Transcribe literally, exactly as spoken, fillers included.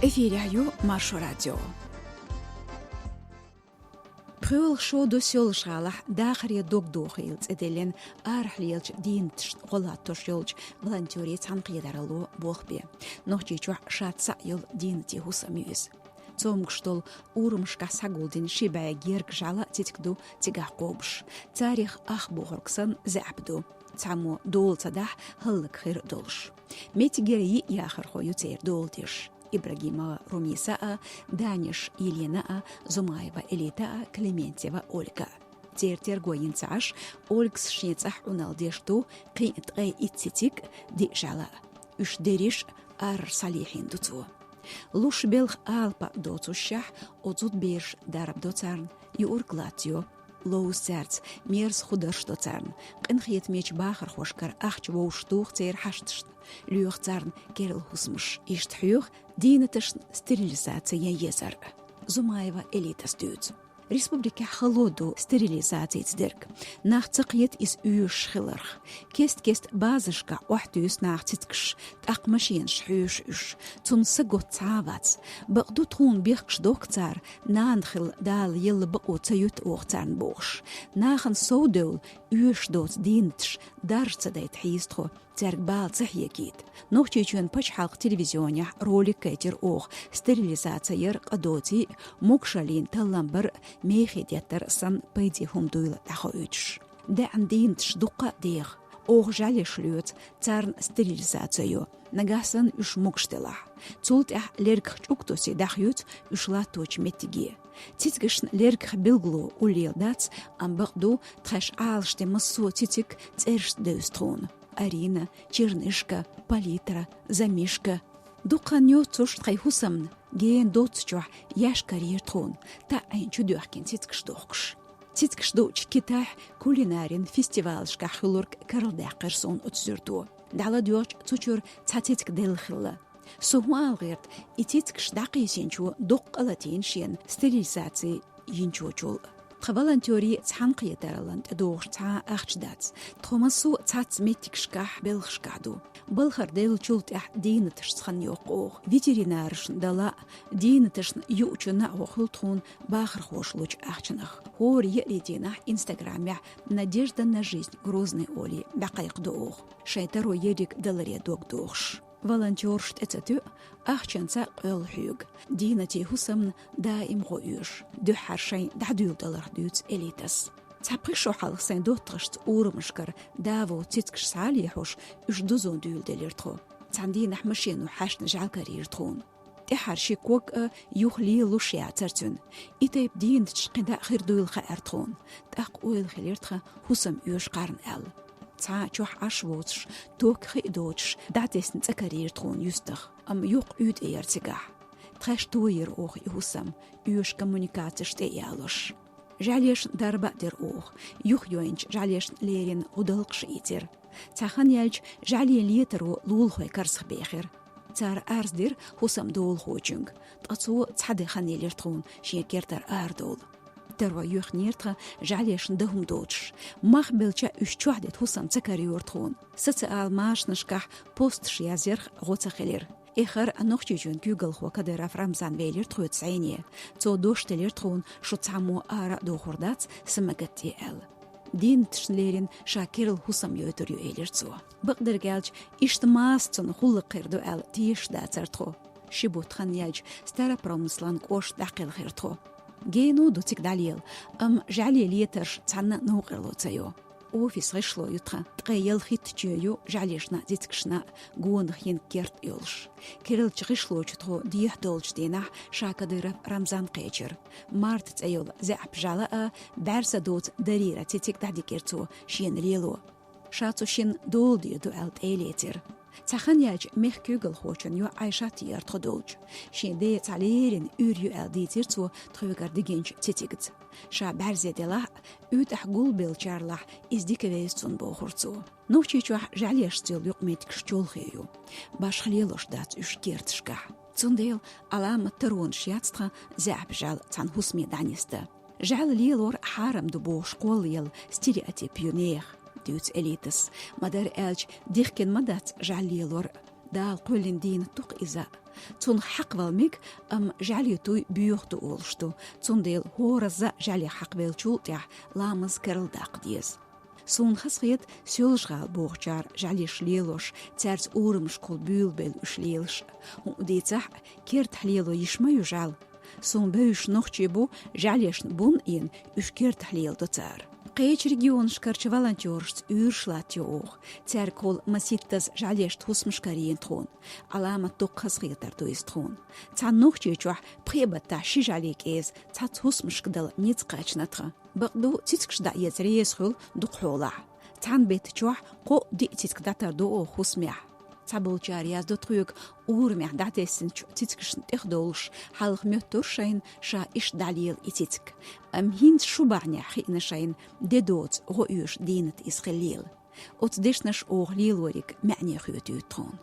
Эфирехь ю Маршо радио. ПхоьалгӀа шо Досоьлжа-ГӀалахь «Дахаре дог дохийла» цӀе деллина арахьа лелачу дийнаташна гӀо латтош йолчу волонтерийн цхьаьнакхетаралло болх бе. Нохчийчохь шаьш цхьаъ йолу дийнатийн хӀусам ю иза. Цомгуш долу, урамашкахь схьагулдина ши бӀе герга жӀаьла а цициг ду цигахь кхобуш. Царех ах бохург санна заьӀап ду. Цхьаммо дола ца дахь, хӀаллакьхир долуш. Меттигера йиъ яхархо ю церан дола деш. Ибрагимова Румиса а, Данеш Елена а, Зумаева Элита а, Клементьева Ольга а. Церан терго йина ца Ӏаш, Ольгас шен цӀахь Ӏуналла деш ду кхин а ткъе итт цициг а, диъ жӀаьла а. Уьш дерриш а арара схьалехьийна ду цо. Луш белхан алапа доцушшехь, оцу зудабераш дарба до царна, юург латтайо, ловза цаьрца, мерза хударш до царна, къинхетамечу бахархошкара ахча вовшахтуху церан хьашташна, лоьху царна керла хӀусамаш. Иштта хьоьху дийнаташна стерилизаци ян езар. Зумаева Элитас дуьйцу. Республикехь хало ду стерилизацица дерг. Нах ца кхета иза оьшуш хиларх. Кест-кеста базашкахь охьатуьйсу наха цицигаш, тӀаккха машенаш хьоьшу уьш. Цунна са готта цхьа а вац. Бакъду, тхуна бехкаш дохку цара, нана хила Дала елла бакъо ца юьту оха царна бохуш. Нахана совдевлла оьшуш доцу дийнаташ даржа ца дайта хьийза тхо, цаьрга бала ца хьегийта. Нохчийчоьнан пачхьалкхан телевизионехь ролик кхечира оха, стерилизаци яр къа доций а, могушаллина таллам бар а, мехе деттар а санна пайде хӀума дуйла дӀахоуьйтуш. ДеӀан дийнаташ дуккха а деха. Оха жӀаьлеш лоьцу, царна стерилизаци йо, нагахь санна уьш могуш делахь. Цул тӀаьхьа лергах чӀуг тосий дӀахоьцу уьш латточу меттиге. Цицигашна лергах билгало уллера дац, амма бакъду, тхаьш Ӏалашден массо а цициг цӀерашца девза тхуна: Арина, Чернышка, Палитра, Замишка. Дукха хан йоццуш тхайн хӀусамна гена доццучохь еш карийра тхуна, таӀийна чудоьхкина цицигаш дохкуш. Цицигаш дуучу Китайхь кулинарин фестивалашкахь хуьлург карладаьккхира суна оцу суьрто. ДӀаладоьгӀча, цу чуьра цхьа цициг делла хилла. Со хӀун ала гӀерта, и цицигаш дӀакхийсинчо дуккха а латийна шена стерилизаци йинчочул. Тхан волонтерийн цхьаьнакхетараллина тӀедогӀуш цхьа а ахча дац. Тхо массо а цхьацца меттигашкахь, белхашкахь ду. Балхара девллачул тӀаьхьа дийнаташца хан йоккху оха. Ветеринарашна дала а, дийнаташна юучунна а гӀо хуьлу тхуна бахархоша лучу ахчанах. ХӀора еарин дийнахь Инстаграмехь «Надежда на жизнь Грозный» олий дӀакхайкхадо оха, шайн таро ерриг даларе дог дохуш. Волонтераш тӀе ца тоьу, ахчанца къоьлла хьоьгу. Дийнатийн хӀусамна даим гӀо оьшу, дуьххьара шайн дӀадуьйладаларх дуьйцу Элитас. Цхьа пхи шо хьалха сайн доттагӀашца урамашкара да воцу цицигаш схьа а лехьош, уьш дузо дуьйладелира тхо. Цхьана дийнахь машено хьаьшна жӀаьла карийра тхуна. ТӀаьххьара ши ког а юха лелалуш яцара цуьнан. И тайпа дийнаташ кхин дӀа а хир дуйла хаьара тхуна. ТӀаккха ойла хилира тхан хӀусам оьшу кхарна аьлла. Цхьа чохь Ӏаш воцуш, ток хи а доцуш, дӀатесна цӀа карийра тхуна юьстах, амма юха ӀуьйтӀе яра цигахь. Тхаьш тойира оха и хӀусам, оьшу коммуникацеш тӀе а ялош. ЖӀаьлешна дарба а дира оха, юхайойначу жӀаьлешна леррина гӀудалкхаш а ийцира. Цхьа хан яьлча, жӀаьлийн летаро лулахойн карзах бехира. Цара арз дира хӀусаман долахочуьнга, ткъа цо цхьа де хан елира тхуна шен кертара арадовла. Таро йоьхнера тхан жӀаьлешна дан хӀума доцуш. Мах белча уьш чохь дита хӀусам ца карайора тхуна. Социал машанашкахь посташ язъярх гӀо ца хилира. Эххар а Нохчийчоьнан куьйгалхо Кадыров Рамзан велира тхоьца зӀене. Цо дош делира тхуна, шу цхьаммо ара а дохур дац, са ма гатде аьлла. Дийнаташна леррина ша керла хӀусам йойтур ю, элира цо. Бакъдерг аьлча, иштта маса цунна гӀуллакх хир ду аьлла тешаш дацара тхо. Ши бутт хан яьлча, Старопромыслан кӀошта дӀакхелхира тхо. Гено ду цига дӀалела, амма жӀаьлийн летарш цхьанна а новкъарло ца йо. Офис гӀишло ю тхан, ткъе ялхитта чоь ю жӀаьлешна а, цицигашна а гонах йина керт йолуш. Керлачу гӀишлочу тхо дехьа долчу дийнахь ша Кадыров Рамзан кхечира. Марта цӀе йолу заьӀап жӀаьла а, бӀаьрса доцу Дарира цициг дӀадигира цо шена лело. Ша цу шинна дола дийр ду аьлла тӀе а лецира. Цхьа хан яьлча мехкан куьйгалхочун йоӀ Ӏайшат яра тхо долчу. Шен ден цхьа леррина уьйр ю аьлла дийцира цо тхоьгара дигинчу цицигца. Ша бӀаьрзе делахь а, уьйтӀахь гулбеллачарлахь иза дика веза цунна, бохура цо. Нохчийчохь жӀаьлешца йолу юкъаметтигаш чолхе ю. Башха лелош дац уьш керташкахь. Цундела Ӏаламат таронаш яц тхан заьӀап жӀаьла цхьана хӀусаме дӀанисдан. ЖӀаьла лелор хьарам ду бохуш кхоллаелла стереотип ю нехан, дуьйцу Элитас. Ма-дарра аьлча, дихкина ма дац жӀаьла лелор. Дала кхоьллина дийнат ду-кх иза. Цунах хьакхавала мега, амма жӀаьле туй боьха ду олуш ду, цундела хӀоразза а жӀаьлех хьакхавеллачул тӀаьхьа ламаз карладаккха деза. Суна хазахета Соьлжа-ГӀала бохучара жӀаьлеш лелош, цаьрца урамашкахула буьйлабелла уьш лелаш. ХӀуъа дийцахь а, кертахь лело йиш ма ю жӀаьла. Суна бевзаш нохчий бу, жӀаьлешна бун а йина, уьш кертахь леладо цара. Кхечу регионашкарчу волонтёрашца уьйраш латтайо оха. Цаьргахула масийттаза жӀаьлешна хӀусамаш карийна тхуна. Ӏаламат дуккха хазахетар ду иза тхуна. Цхьана Нохчийчохь пхи баттахь ши жӀаьле кӀеза цхьацца хӀусамашка дала ницкъ кхаьчна тхан. Бакъду, цицигаш дӀаэца реза хуьлу дукха хьолахь. Цхьана беттачохь кхоъ-диъ цициг дӀатардо оха хӀусамехь. Цхьаболчара яздо тхоьга, урамехь дӀатесначу цицигашна тӀехдовлуш, хьалха моьттура шайна ша иштта дӀалела и цициг. Амма хӀинца шу бахьанехь хиъна шайна де доцу гӀо оьшу дийнат иза хилийла. Оцу дешнаша оха лелориг маьӀне хоьтуьйту тхуна.